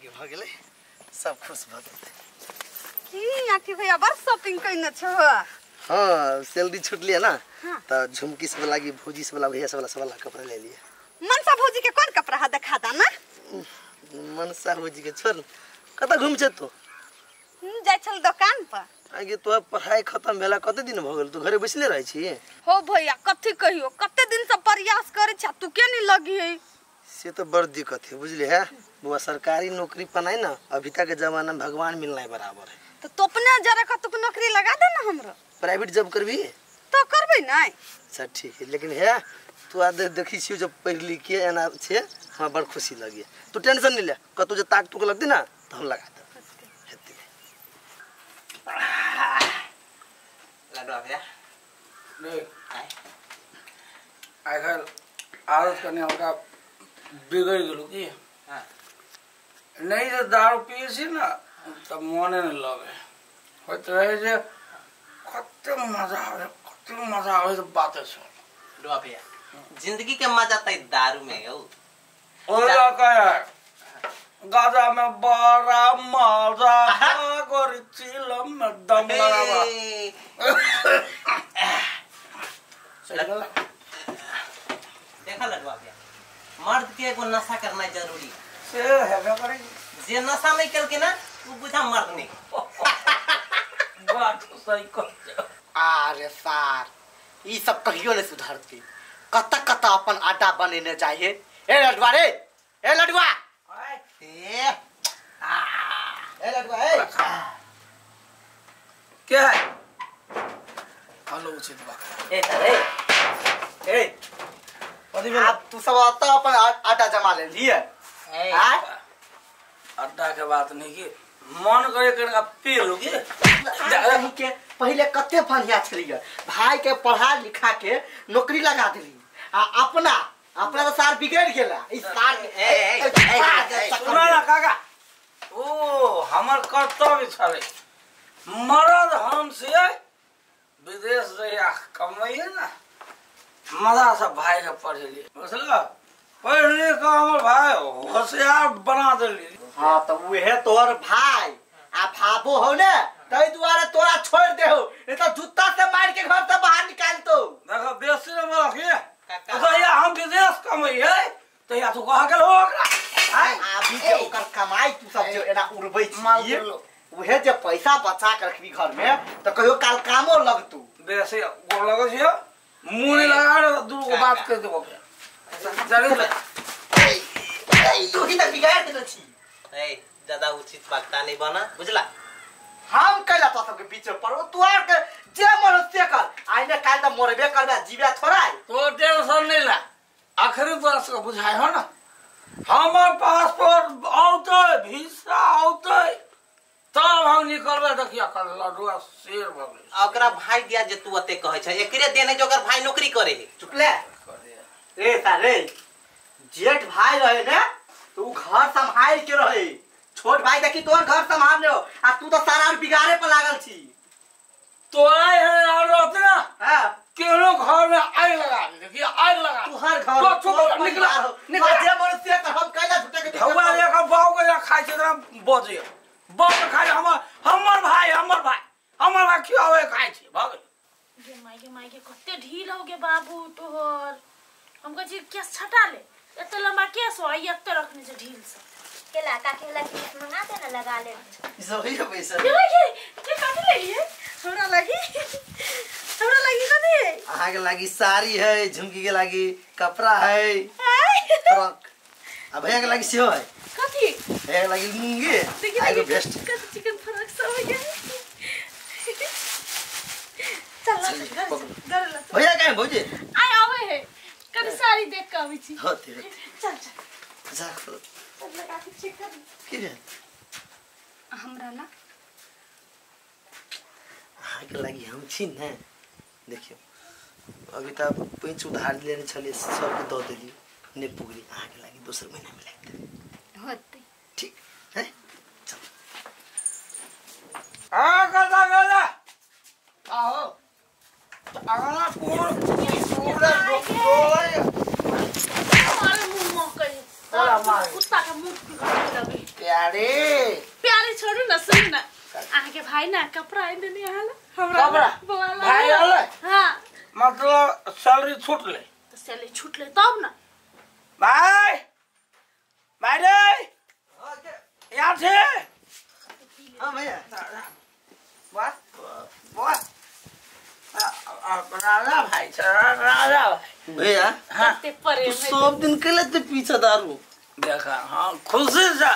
के भ गेलै, सब खुश भ गेलै। की आखी भैया बड़ शॉपिंग कइने छो? हां, सैलरी छुटलिए ना। हाँ। त झुमकी सब लागी, भौजी सब ला, भैया सब ला, सब ला कपड़ा ले लिए। मनसा भौजी के कोन कपड़ा हा देखा दा ना? मनसा भौजी के छोड़, कत घूम छे तो? जाय छल दुकान पर। आगे तो पढ़ाई खत्म भेला कते दिन भ गेल, तू घरे बैसले रहै छी? हो भैया कथि कहियो, कते दिन से प्रयास करे छ, तू के नहीं लगी है? से तो बड़ दिक्कत है बुझले है बुआ, सरकारी नौकरी पनाई ना अभी तक के जमाना में भगवान मिलना है बराबर है। तो तो अपने जरा कतुक नौकरी लगा दे ना हमरो। प्राइवेट जॉब करबी? तो करबे नहीं। अच्छा ठीक है, लेकिन है तू आ देखी छियो जब पढ़ लिख के एना छे, हमरा बड़ खुशी लगी। तू टेंशन नहीं ले, कतौ जे ताक तुक लगती ना तो हम लगा दे। हेतै लडुआ भैया नहीं आखिर आदत करने हमरा बिगड़ गेलू की। हाँ। नहीं जे दारू पिए छी ना तब मने नहीं लगे, होइत रहे जे कते मजा आवे, कते मजा आवे तो बाते सुन। लडुआ भैया जिंदगी के मजा त दारू में हो। ओला कहे गाजा में बड़ा मजा गोरी चिलम में दम लगावा। देखा लडुआ भैया, मर्द के एगो नशा करना जरूरी से हेबे करे, जे नशा नहीं करके ना वो बुझा मर्द नहीं। बात सही कह। अरे सार ई सब कहियो नहीं सुधरती, कत कत अपन आटा बनेने जाइए। ए लडुआ रे, ए लडुआ, ए ए लडुआ, ए क्या है? हेलो उचित बात। ए अरे ए अब तू सब आता अपन आटा जमा ले लिए। आटा के बात नहीं की मन करे कर पी लूगी। के पहले कते बढ़िया छलिए, भाई के पढ़ा लिखा के नौकरी लगा देली, आ अपना अपना तो सार बिगड़ गेला। इस सार सुना ना काका, ओ हमर कर्तव्य छले मरद हम से विदेश जइया कमाइए ना, मजा से भाई के पढ़ेली, बुझल? पढ़ लिख के हमर भाई होशियार बना देली। हाँ तो उहे तोहर भाई आ भाबो हो ने, तई दुआरे तोरा छोड़ देहो, नहीं तो जूता से मार के घर से बाहर निकाल तो। देखो बेसी न मरख ये तो या हम विदेश कमाइए तो या तू कह गेल हो ओकरा। अभी जे ओकर कमाई तू सब जो एना उड़बै छी, उहे जे पैसा बचा के रखबी घर में तो कहियो काल कामो लगतू। बेसी गोर लगै छियो, मुंह नहीं लगा रहा, दूर को बात कर देबो। चल तू ही त बिगाड़ देले छी। ए ज्यादा उचित वक्ता नहीं बना बुझला। हम कैला तो सबके बीच में पड़ो, तू आर के जे मन से कर, आइने काल त मरबे करबे, जीवे थोड़ा। तो टेंशन नहीं ला, आखिरी तोरा सबके बुझाय हो ना, हमर पासपोर्ट औतै, वीसा औतै तब हम निकलबै। देखिया कल लडुआ शेर भ गेलै। ओकरा भाई दिया जे तू ओते कहै छ, एकरे देने जो ओकर भाई नौकरी करे है। चुप ले रे सारे, जेठ भाई रहे ने तो उ घर संभाल के रहे, छोट भाई देखी तोर घर संभाल ले आ तू तो सारा बिगाड़े पर लागल छी। तोरा एहन और रहते ना। हां, केहनो घर में आग लगा दे, देखिए आग लगा तू हर घर तो चुप निकला निकला जे मन से कर, हम कैला झूठे के हवा लेकर बाऊ के खाइ छै तोरा बजे बाऊ खाइ, हमर हमर भाई हमर भाई हमर भाई खियावे खाइ छै भग गे माई के कते ढील हो गे बाबू तोहर। हमको जी केस छटा ले, एते लंबा केस हो आई एते रखने छै ढील से। केला काकी वाला केस मंगा दे ना लगा ले। ई सब है पैसा के के काट ले हमरा लगी, हमरा लगी कथी है? अहाँ के लागी साड़ी है, झुमकी के लागी कपड़ा है, फ्रॉक, आ भैया के लागी सेहो है। कथी? भैया के लागी लुंगी, आ एगो वेस्ट, कथी चिकन फ्रॉक सब है। चल घर ल भैया कहाँ भौजी? आय आवे है, कनी साड़ी देख के आबै छी। होते होते चल चल जा सब लगा के चेक कर की रे हमरा ला। अहाँ के लागी हम छी ने, देखियो अभी त पैंच उधार लेने छलिए, सबके दऽ देली, ने पुगली। अहाँ के लागी दोसर महीना में लागि देबै। होते ठीक है चल। आ कता गेला आओ अगला पूर पूरा डोले मारे मुंह मकई बोला मारे कुत्ता के मुंह पिघल लगे। क्या प्यारे प्यारे छोड़ू ना सुन ना अहाँ के भाई ना कपड़ा आइन देने अहाँ ला हमरा कपड़ा भाई आले हां मतलब सैलरी छूटले तो सैलरी छूटले तब ना भाई भाई रे यहाँ छे हां भैया वाह वाह राजा भाई राजा भाई भैया हां तू सब दिन के लेते पीछा दारू देखा हां खुशी से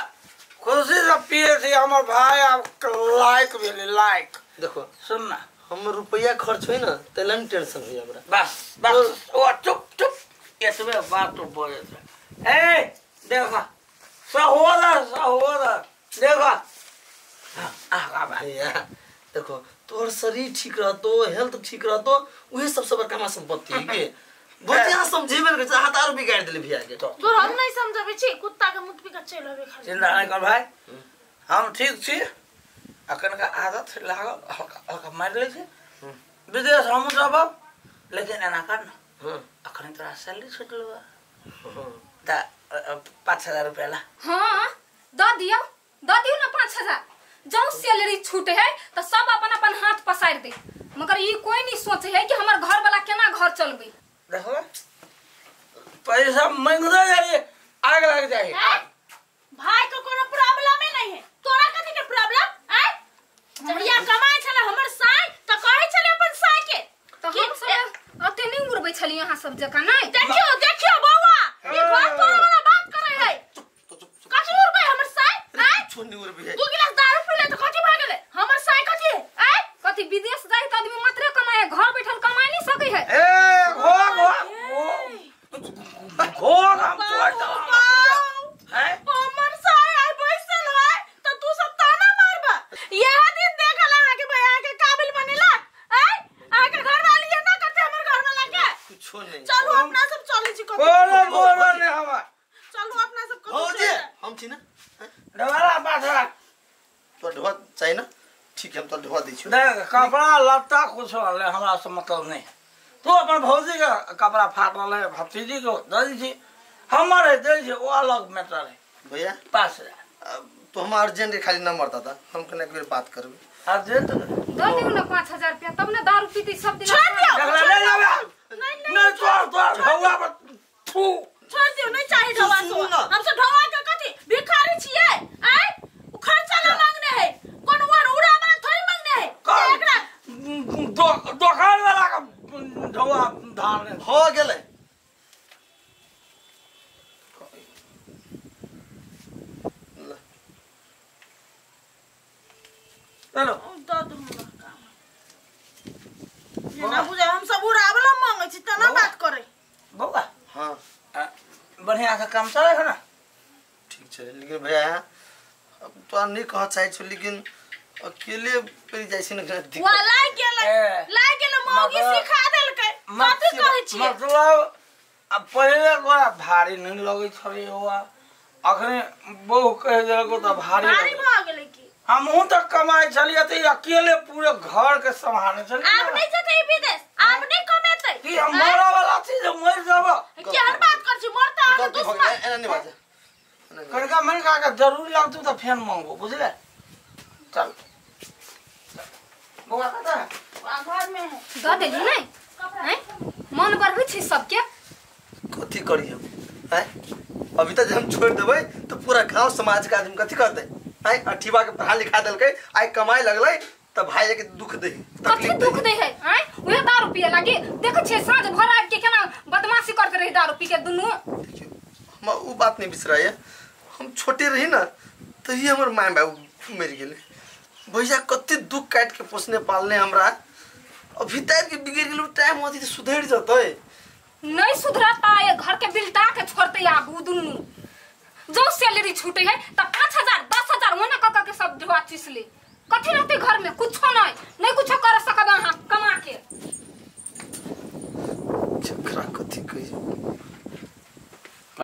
पिए थे हमर भाई आप लाइक भेले लाइक देखो सुन ना हम रुपया खर्च होई ना तेला में टेंशन होई हमरा बस बस ओ चुप चुप एतबे बात तो बोले थे ए देखा सहोदर सहोदर देखा आ भैया देखो तोहर शरीर ठीक रहतो हेल्थ ठीक रहतो उहे सबसे बड़का हमार संपत्ति है के बहुत यहाँ समझेबे नहीं हाथ आरो बिगाड़ देले भैया के तोर हम नहीं समझबे छी कुत्ता के मुंह पी के चल आबे खाली चिंता नहीं कर भाई हम ठीक छी अखन का आदत लागल हल्का हल्का मार ले छी विदेश हम जाब लेकिन एना कर ना अखन तोरा सैलरी छुटल बा त 5000 रुपया ला हां the दियो ना 5000 जौ सैलरी छूटे है तो सब अपन अपन हाथ पसार दे मगर ई कोई नहीं सोचे है कि हमर घर वाला केना घर चलबे देखो पैसा मांगदा जाइए आग लग जाए भाई को कोनो प्रॉब्लम ही नहीं है तोरा कथि के प्रॉब्लम हैं जहिया कमाय छले हमर साई त कहै छले अपन साई के त हम सब अते नहीं उड़बै छली अहाँ सब जका नहीं देखियो देखियो बौआ ई घर तोरा वाला बात करे है कथि उड़बै हमर साई हैं छोनी उड़बै है दू गिलास दारू पी ले त कथि भ गेलै हमर साई कथि है कथि विदेश जाय त आदमी मात्रे कमाए घर बैठल कमाय नहीं सकै है ए घो घो घो हम तोड़ दो हैं हमर साई आइ बैसल है त तू सब ताना मारबा यह दिन देखल अहाँ के भैया के काबिल बनेला हैं अहाँ के घर वाली ना करते हमर घर वाला के कुछो नहीं चलू अपना सब चलै छी बोलो बोलो ने हमर चलू अपना सब हो जे हम छी ना ढोला पास रख तो ढोआ चाहिए ना ठीक है हम तो ढोआ दै छी देख कपड़ा लत्ता कुछ ले हमरा से मतलब नहीं तू अपन भौजी के कपड़ा फाटल है भतीजी के दे दी छी हमर है दे छी वो अलग मैटर है भैया पास तो हम अर्जेंट खाली नंबर दादा हम कने एक बेर बात करबे अर्जेंट the दियो ना 5000 रुपया तब ना दारू पीती सब दिन छोड़ दियो ले जाबे नहीं तोड़ तोड़ ढौआ पर थू छोड़ दियो नहीं चाहिए ढौआ सो हम सब ढौआ के कथि भिखारी छियै आय उ खर्चा ला मांगने है कोन वर उड़ा वाला थोड़ी मांगने है एकरा दोकान वाला का ढौआ धार हो गेलै चलो the दू हमरा काम जेना बुझा हम सब उड़ा वाला मांगै छी तना बात करे बौआ हां बढ़िया से काम चले है ना ठीक छै लेकिन भैया अब तो नहीं कह चाहे छु लेकिन अकेले पड़ जाय छै ना दिक्कत वा लाग गेलै लाग गेलै मौगी सिखा देलकै कथि कहै छी मतलब अब पहिले तोरा भारी नहीं लगै छलै होआ अखने बहु कह देलको त भारी भारी भ गेलै की हमहू त कमाइ छलियै त अकेले पूरे घर के संभाले छलियै आब नहीं जेतै विदेश आब नहीं कमेतै की हम मरे वाला छी जे मर जाब केहन बात कर छी मरता अहाँ दुश्मन एना नहीं बाजे कनका मनका के जरूरी लागतौ त फेन मांगबो बुझले चल बौआ कतऽ घर में है the देली नहीं हैं मन बढ़ै छै सबके कथि करी हम हैं अभी तक हम छोड़ देबै तो पूरा गांव समाज के आदमी कथि करतै हैं अठीबा के पढ़ा लिखा देलकै आइ कमाए लगलै त भाई के दुख दे कथि दुख दे है हैं उहे दारू पिए लागी देखै छियै साँझ भर आबि के केना बदमाशी करते रही दारू पी के दुनू देखियो हम उ बात नहीं बिसराय हम छोटे रही ना तो ही हमर my बाबू मर गेले भैया कते दुख काट के पोसने पालने हमरा अभी तक के बिगड़ गेल टाइम होती त सुधर जतै नहीं सुधरता ये घर के बिलटा के छोड़ते आगू दुनू जो सैलरी छूटे है त 5000 10000 ओना क क के सब ढोआ चीस ले कथि रहते घर में कुछ